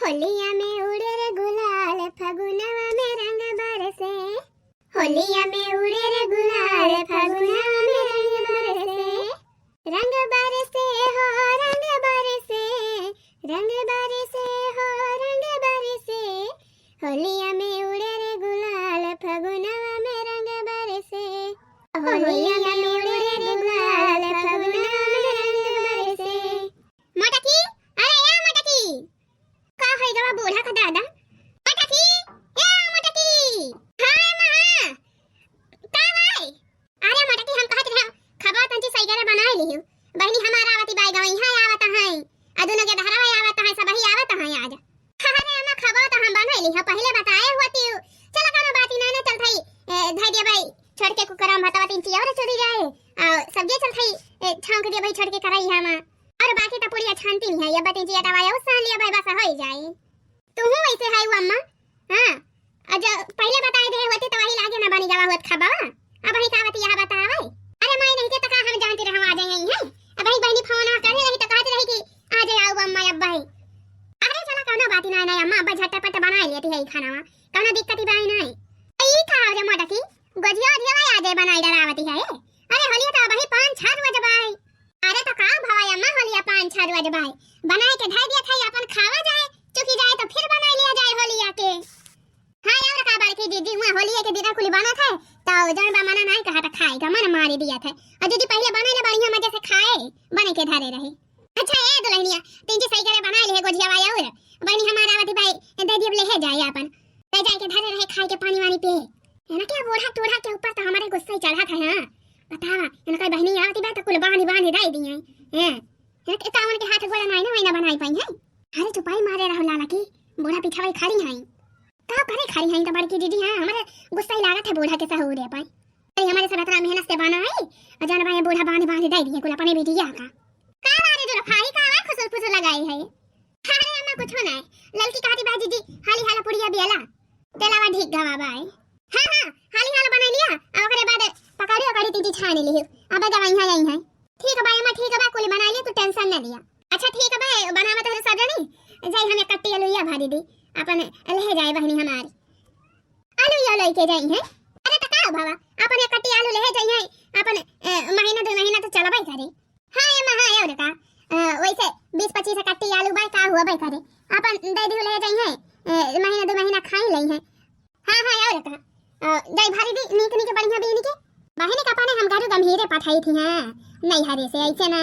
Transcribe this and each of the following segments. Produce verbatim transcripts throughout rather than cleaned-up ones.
होलिया में उड़े रे गुलाल, फगुनवा में रंग बरसे। होलिया में उड़े रे गुलाल, फगुनवा में रंग बरसे। रंग बरसे हो, रंग बरसे, रंग बरसे हो, रंग बरसे। होलिया में उड़े रे गुलाल, फगुनवा में रंग बरसे। होलिया में उड़े रे गुलाल, फगुनवा में रंग बरसे। मोटकी, अरे ए मोटकी, का होइ गवा बूढ़ा का दादा? मोटकी, ए मोटकी। हाँ माँ, का भाई? अरे मोटकी, हम कहत रहे, खबा तंची सही करे बनाए लिहु। बहिनी हमार आवती बाई गवई है, आवत हैं। आ दुनो के दहरवा आवत हैं, सबही आवत हैं आज। अरे अम्मा, खबा तो हम बनाए लिहु, पहिले बताए होती। चला कउनो बात ही ना, ना चलत हई, ए, धइ दिया भाई, छोड़ के कुकरम भतवा तीन ची और चली जाए। आ सब्जी चलत हई, ए, छौंक दिया भाई, छोड़ के कराई हम। और बाकी तो पूरी अछानती नहीं है, ये बती जी अटवाया, उस सहन लिया भाई, बस होइ जाए। तू हूँ वैसे है वो अम्मा। हाँ, और जो पहिले बताए दे होती तो वही लागे ना बनी गवा होत खबा। अब वही का बतिया बतावे। अरे माई नहीं के तो का हम जानती रहवा आ जाए हैं। अब वही बहनी फोन करे रही तो कहती रही कि आ जाए आओ अम्मा अब भाई। अरे चला कउनो बात ही ना, ना अम्मा, अब झटपट बनाए लेती है ई खानावा, कउनो दिक्कत ही बाई नहीं। ई का रे मोटकी, गोजिया ओजिया आ जाए बनाई डरावती है। अरे होलिया तो अबही पाँच छह रोज बाई। अरे तो का भवा अम्मा, होलिया पाँच छह रोज बाई, बनाए के धर दिया था, अपन खावा जाए, चुकी जाए तो फिर बनाए लिया जाए होलिया के। हाँ और का बड़की जीजी, हुआ होलिया के दिना कुली बनत है, तो जौन बा मना नहीं कहा तो खाए का मन मारी दिया था। और जीजी पहिले बनाए ले बढ़िया मजे से खाए, बने के धरे रहे। अच्छा ए दुल्हनिया, तीन जी सही करे बनाए ले गोजिया वाया और बहनी हमारा आवती बाई, दे दियब ले है जाए अपन, ले जाए के धरे रहे खाए के पानी वानी पिए। है ना क्या बूढ़ा टूढ़ा के ऊपर तो हमारे गुस्सा ही चढ़ा था। हाँ बतावा, इनका बहनी आवती बा तो कुल बांधी बांधी दे दिए हैं। हैं? इनके कावन के हाथ गोड़ा नहीं ना, वही ना बनाई पाई है। अरे चुपाई मारे रहो लाला की, बूढ़ा पीछा वही खड़ी हैं। का करे खड़ी हैं तो बड़की दीदी, हाँ हमारे गुस्सा ही लागत है बूढ़ा के सहूरे पाई। अरे हमारे सब इतना मेहनत से बना है, और जान भाई बूढ़ा बांधी बांधी दे दिए कुल अपने बिटिया का। का रे दुल्फाई का आवाज खुसुर फुसुर लगाई है? अरे अम्मा कुछो ना, ललकी कहती बा जीजी, हाली हाला पुड़िया बियाला, तेलावा ढीक गवा बाय। हाँ हाँ, हाली हाला बनाई लिया, अब ओकरे बाद पकौड़ी ओकड़ी तीजी छानी लिही, अब गवा यहाँ यही है। ठीक बा अम्मा, ठीक बा, कुल बनाई लिया, तू tension न लिया। अच्छा ठीक बा, बनावा तो सब जनी, जाई हम एक कट्टी अलुइया भरी दी, अपन ले जाए बहनी हमारी। आलू या लइके जाई हैं। अरे त का बाबा, अपन एक कट्टी आलू ले जाई हैं, अपन, ए, महीना दो महीना तो चलबे करे। हाँ ए माँ, हाँ ए और का, अ, वैसे बीस पच्चीस कट्टी आलू बा का हुआ बे करे, अपन दे दियो ले जाई हैं, ए, महीना दो महीना खाई लई हैं। हाँ हाँ ए और का, अ, जाई भरी दी नीक नीक बढ़िया बीन के। बहिनी का अपने हम गरु गम्हीरे पठाई थी, हाँ नैहरे से, ऐसे ना,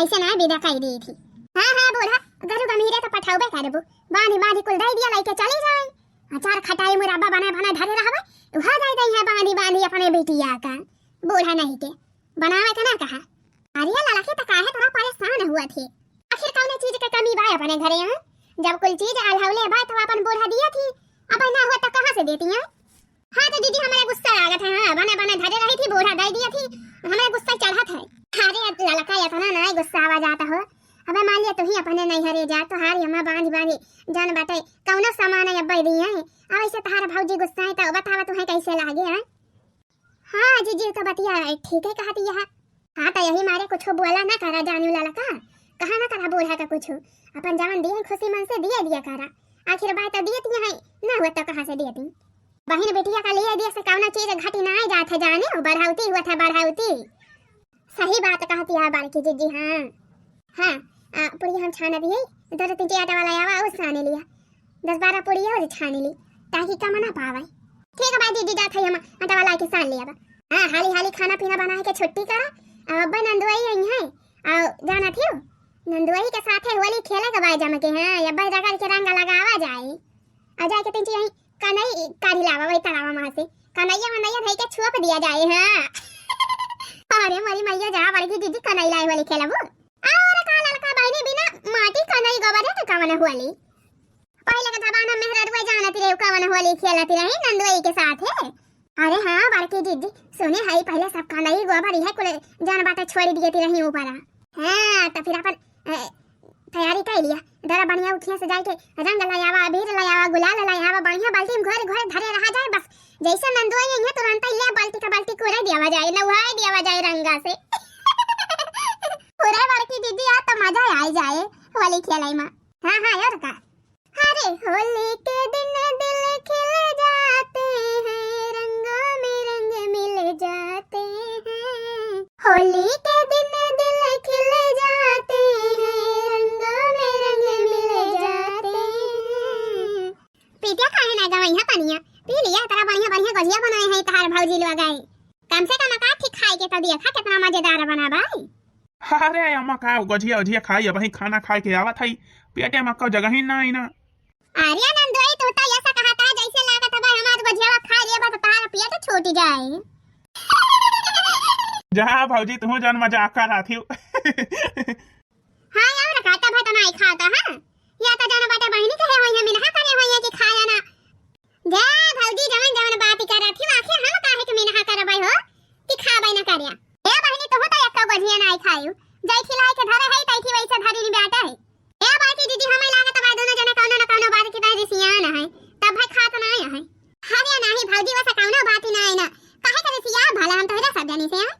ऐसे ना विदा कर दी थी। हाँ हाँ बूढ़ा, गरु गम्हीरे तो पठाउबे करबू, बांधी बांधी कुल दे दिया लइके चली जाए। अचार खटाई मुरब्बा बनाए बनाए धरे रहबे, उहा दे दई है बांधी बांधी अपने बिटिया का। बूढ़ा नहीं के बनावे के ना कहा। अरे ललकी त काहे तोरा परेशान हुआ थी? आखिर कौने चीज के कमी बा अपने घरे यहाँ? जब कुल चीज अलहौले बा तो अपन बूढ़ा दिया थी, अब ना हुआ तो कहाँ से देती हैं? हाँ तो दीदी हमारे गुस्सा लागत है, हाँ बने बने धरे रही थी, बूढ़ा दे दिया थी, हमारे गुस्सा चढ़त है। अरे ललका इतना ना गुस्सा आवा जाता हो, अबे मान लिया तू ही अपने नैहरे जा, तोहार अम्मा बांधी बांधी जान बाटे कौनो सामान है अब्बे दी है। अब ऐसे तहार भौजी गुस्सा है तो बतावा तुम्हें कैसे लागे है? हाँ जीजी तो बतिया ठीक है कहती है। हाँ तो यही मारे कुछ बोला ना करा जानू ललका, कहा ना करा बूढ़ा का कुछ, अपन जवन दिए खुशी मन से दिए दिया करा, आखिर बात तो दिए दिए है, ना हुआ तो कहाँ से दिए दी? बहिन बिटिया का लिए दिए से कौनो चीज घटी ना जात है जाने, बढ़ौती हुआ था बढ़ौती। सही बात कहती है बड़की जीजी। हाँ हाँ, आ, पुड़िया हम छाना दिए, दो तीन ची आटा वाला आवा, उस छाने लिया, दस बारह पुड़िया और छाने ली, ताकि कम ना पावे। ठीक है भाई दीदी, जात है हम आटा वाला के सान लिया बा। हाँ हाली हाली खाना पीना बनाए के छुट्टी करा, अब अब्बे नंदुआई आई है, और जाना थियो नंदुआई के साथे होली खेले के बाय जम के। हाँ अब्बे रगड़ के रंग लगावा जाए, और जाए के तीन ची यहीं कनई काढ़ी लावा वही तरावा वहाँ से। कनैया वनैया धई के छोप दिया जाए, हाँ। अरे मोरी मैया जा बड़की जीजी कनई लाए वाली खेलबू। और का ललका बहिनी बिना माटी कनई गोबरे के कवन होली? पहिले के जमाना में मेहररुआ जानत रहे कवन होली खेलत रही नंदोई के साथ है। अरे हाँ बड़की जीजी सुने हई पहिले सब कनई गोबर इहे कुल जान बाटे छोड़ दिए ती रही ऊपर। हाँ तो फिर अपन ए, तैयारी कर लिया। दरा बढ़िया उठिया से जाए के रंग ले आवा, अबीर ले आवा, गुलाल ले आवा, बढ़िया बाल्टी में घोर घोर धरे रहा जाए बस। जैसे नंदुआ आई है तुरंत ही ले बाल्टी का बाल्टी कुरे दिया जाए, नहाए दिया जाए रंगा से। पूरे बड़की दीदी आ तो मजा आ जाए होली खेलाई में। हाँ हाँ और का। अरे गोझिया बनाए हैं तहार भौजी लोग आई। कम से कम एकाध ठी खाए के तो देखा, कितना मजेदार बना भाई। अरे अम्मा, का गोझिया ओझिया खाई, अबहीं खाना खाए के आवत है, पेटे में को जगह ही ना आई ना। अरे नंदोई, तू तो ऐसा कहा था जैसे लागत है भाई हमार गोझिया खा लेबा तो तहार पेट छूट जाए। जा भौजी, तू जौन मजाक कर रहा थी। हाँ यार, काटा भाई तो नहीं खाता है। या तो जाना बाटे बहिनी कहे होई है, मिनहा करे होई है कि खाया ना। जा भौजी, जवन जवन बात करत ही, आखिर हम काहे के मिनहा करबै हो कि खाबै न करिया। ए बहिनी, तोहू तो एक्का गोझिया नाई खायू, जैठी लाई के धरे है, तैठी वैसे धरी नि बाटे है। ए बड़की दीदी, हमें लागत बा दोनों जने कौनो न कौनो बात की तरह रिसियान है, तब भाई खात नाई है। अरे नाही भौजी, वैसा कौनो बात ही नाई ना, काहे के रिसिया भला हम तोहरा सब जनी से हैं।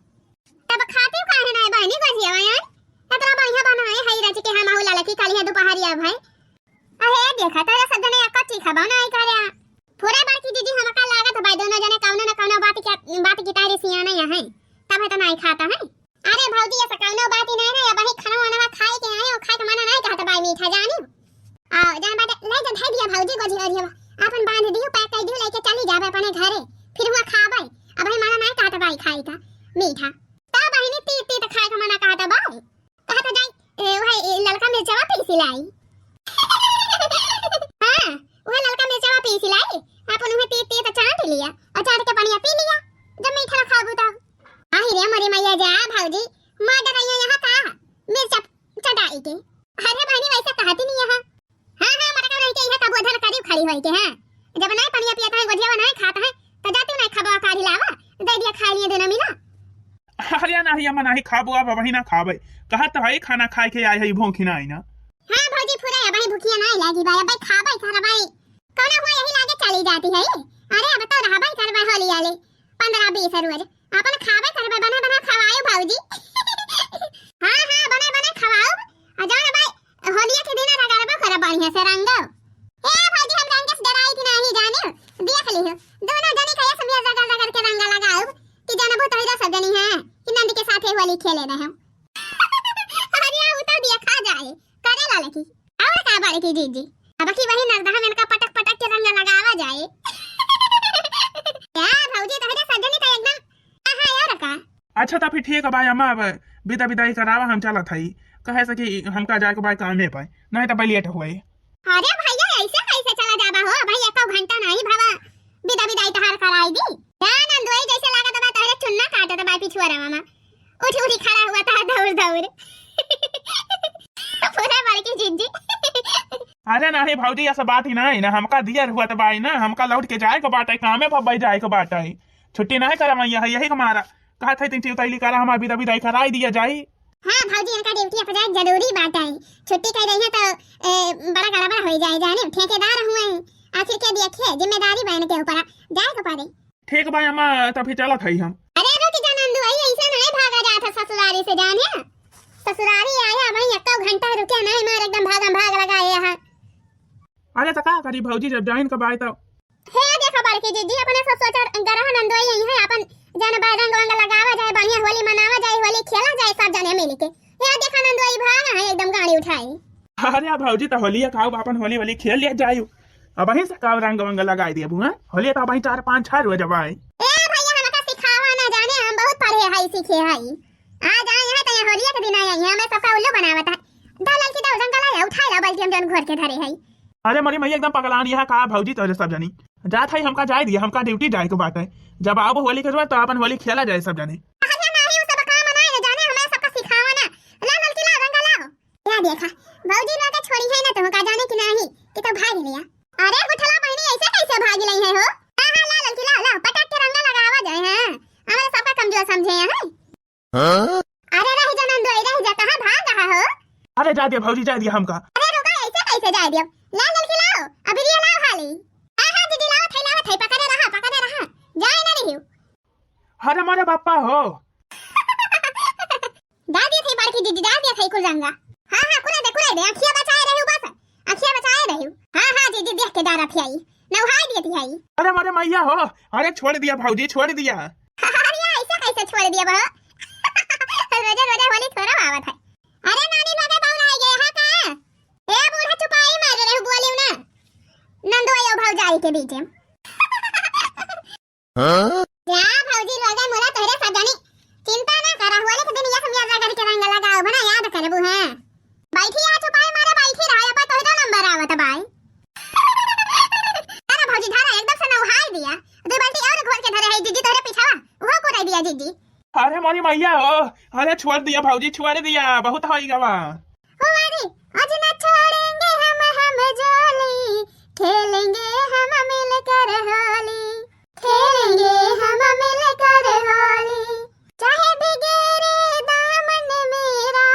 तब खाती काहे नाई बहिनी गोझिया यार, इतना बढ़िया बनाए है रच के हम आऊ ललकी काली है दोपहरिया भाई। अहे देखा, तोरा सब जने एक्का चीज खाबा नाई करे। पूरा बड़की दीदी, हमका लागत भाई दोनों जने कौनो न कौनो बात के, बात की तारी सियाना यहाँ है, तब है तो नाई खाता है। अरे भौजी, ऐसा कौनो बात ही नहीं ना, अबही खाना वाना खाए के आए हो, खाए के मना नहीं कहत भाई मीठा जानी। आओ जान बाटे, ले जा धई दिया भौजी गोझिया ओझिया, अपन बांध दियो, पैक कर दियो, लेके चली जाबे अपने घरे, फिर हुआ खाबे। अबही मना नहीं कहत भाई खाए का मीठा, तब बहिनी तीत तीत खाए का मना कहत भाई। कहा तो जाई, ए, वह, ए, ललका मिर्चवा पीसी लाई। हाँ, वह ललका मिर्चवा पीसी लाई। अपन उहे तीत तीत चाट लिया और चाट के पनिया पी लिया। जब मीठा ना खाबू तो। आही रे मोरी मैया जा भौजी, मार डराइयो यहाँ का मिर्चा चटाई के। अरे बहिनी, वैसे कहती नहीं यहाँ। हाँ, हाँ, मटका नहीं के यहाँ का बोझल करीब खड़ी होई के, हाँ। जब नहीं पनिया पियत है, गोझिया नहीं खात है, तो जाती नहीं खाबो, काढ़ी लावा, दे दिया, खाई लिए दोनों मिला। अरे नाही अम्मा, नाही खाबो, अब अबही ना खाबे। कहा तो है खाना खाए के आए है, भूखी ना आई ना। हाँ भौजी, पूरा अबही भूखिया ना लागी भाई, अबही खाबे सारा भाई। कौन हुआ यही लागे चली जाती है। अरे अब तो रहबे करबे होली आले, पन्द्रह बीस रोज अपन खाबे करबे, बना बना खवायो भौजी। हाँ हाँ, बना बना खवाओ। आ जाओ ना भाई, होलिया के दिन रगड़बो करब बढ़िया से रंगो। ए भौजी, हम रंग से डराई कि नाही जाने, देख लिहो, दोनों जनी का ये समिया रगड़ रगड़ के रंग लगाओ। कि जानबो तोहरा सब जनी है कि नंद के साथे होली खेले रहे हम। अरे उ तो देखा जाए, करे ला लकी। और का बड़की जीजी, अब की वही नरदहा में इनका पटक पटक के रंग लगावा जाए। क्या भौजी, तोहरा सब जनी तो एकदम, हाँ यार का। अच्छा तो फिर ठीक है भाई, हम अब विदा विदाई करावा, हम चलत हई, कहे से कि हमका जाए के भाई कामे पे, नहीं तो भाई लेट हुए। अरे भैया, ऐसे कैसे चला जाबा हो? भाई, एको घंटा नहीं भवा, विदा विदाई तहार कराई दी। जा नंदोई, जैसे लागत बा तोहरे चुन्ना काटत बा पिछुआ रवा में। उठी उठी खड़ा हुआ था दौड़ दौड़। पूरा बड़की जिज्जी। अरे नाही भौजी, ऐसा बात ही ना है ना, हमका दियर हुआ तो भाई ना, हमका लौट के जाए को बाटे, कामे पर जाए को बाटे, छुट्टी नहीं करवाई है, यही को मारा। कहा थे तीन उतैली करा, हमार विदा विदाई कराई दिया जाई। हाँ भौजी, इनका ड्यूटी पर जाए जरूरी बात है, छुट्टी कह रही है तो, ए, बड़ा गड़बड़ा हो जाए जाने, ठेकेदार हुए हैं, आखिर के देखे जिम्मेदारी बहन के ऊपर जाए के पड़े। ठीक बा अम्मा, तब फिर चलत हई हम। अरे रुक जा नंदू, आई ऐसे नहीं भागा जात है ससुरारी से जाने, ससुरारी आया वहीं एक घंटा रुके नहीं, मार एकदम भागम भाग लगाए यहाँ। अरे तो का करी भौजी, जब जाइन कब आए तो। हे देखा बड़की जीजी, अपने ससुर गरह नंदोई यही है, अपन जन बा रंग वंग लगावा जाए, बढ़िया होली मनावा जाए, होली खेला जाए सब जने मिल के। हे देखा नंदोई भाग है एकदम गाड़ी उठाई। अरे भौजी, तो होली खाओ, अपन होली वोली खेल लिया जाए। अबहीं से का रंग वंग लगाई दिया बुआ, होली तो अबहीं चार पाँच छह रोज अब आए। ए भैया, हमका सिखावा ना जाने, हम बहुत पढ़े हई सीखे हई। आ जाए यहाँ तो यहाँ होलिया के दिन आए हैं, हमें सबका उल्लू बनावत है। दा ललकी दा रंग ला, उठाई ला बाल्टी हम जौन घोर के धरे हई। अरे मोरी मैया, एकदम पगलान यहाँ का भौजी तोरे सब जनी। जात हई, हमका जाए दिया, हमका ड्यूटी जाए के बाटे। जब आबो होली के बाद तो अपन होली खेला जाए सब जने। अरे नाही, उ सब काम नाही ना जाने, हमें सबका सिखावा ना। ला ललकी ला, रंग ला। या देखा, भौजी लोग के छोड़ी है ना, तुमका जाने कि नाही कि तो भाग लिया। अरे गुठला बहिनी, ऐसे कैसे भाग लई है हो? हाँ हाँ, ला ललकी ला, ला पटक के रंग लगावा जाए। हाँ, हमारे सबका कमजोर समझे हैं। हाँ? अरे रह जा नंदोई, रह जा, कहाँ भाग रहा हो? अरे जा दिया भौजी, जा दिया हमका। अरे रुका, ऐसे कैसे जा दिया? ला ललकी लाओ, अबीरिया लाओ हाली। हाँ हाँ दीदी, लाओ थे, लाओ थे, पकड़े रहा, पकड़े रहा, जाए ना रही। अरे मोरे बापा हो। जा दिया थे बड़की दीदी, जा दिया थे कुल रंगा। हाँ हाँ, कुले दे, कुले दे, अखिया बचाए रहे बस, अखिया बचाए रहे। हाँ हाँ दीदी, देख के जा रखी आई, नहाई दिए थी आई। अरे मोरे मैया हो, अरे छोड़ दिया भौजी, छोड़ दिया। अरे ऐसे कैसे छोड़ दिया बा? रोजे रोजे होली थोड़ा आवत है। अरे नानी लगे बउराई गए हाँ का? ए बूढ़ा चुपाई मार रहे बोलियो ना। नंदो आयो भौजाई के बीच में। जा भौजी, लोगे मोला तोहरे सब जनी। चिंता ना करा, होली के दिन यस मिया रगड़ के रंग लगाओ, बना याद करबू है। बैठी आ छुपाई मारे बैठी रहा, अब तोहरा नंबर आवत बाई। अरे भौजी, धारा एकदम से नौहाई दिया, दो बाल्टी और घोर के धरे है जीजी तोहरे पिछवा, उहो पुराई दिया जीजी। अरे मोरी मैया हो, अरे छोड़ दिया भौजी, छोड़ दिया, बहुत होई गवा। हो अरे, आज ना छोड़ेंगे हम, हम जोली, खेलेंगे हम मिलकर होली, खेलेंगे हम मिलकर होली। चाहे भीगे रे दामन मेरा,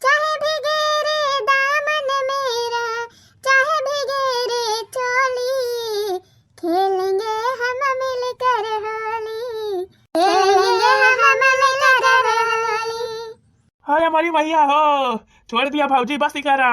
चाहे भीगे रे दामन मेरा, चाहे भीगे रे चोली, खेलेंगे हम मिलकर होली, खेलेंगे हम मिलकर होली। अरे मोरी मैया हो, छोड़ दिया भौजी, बस ही करा।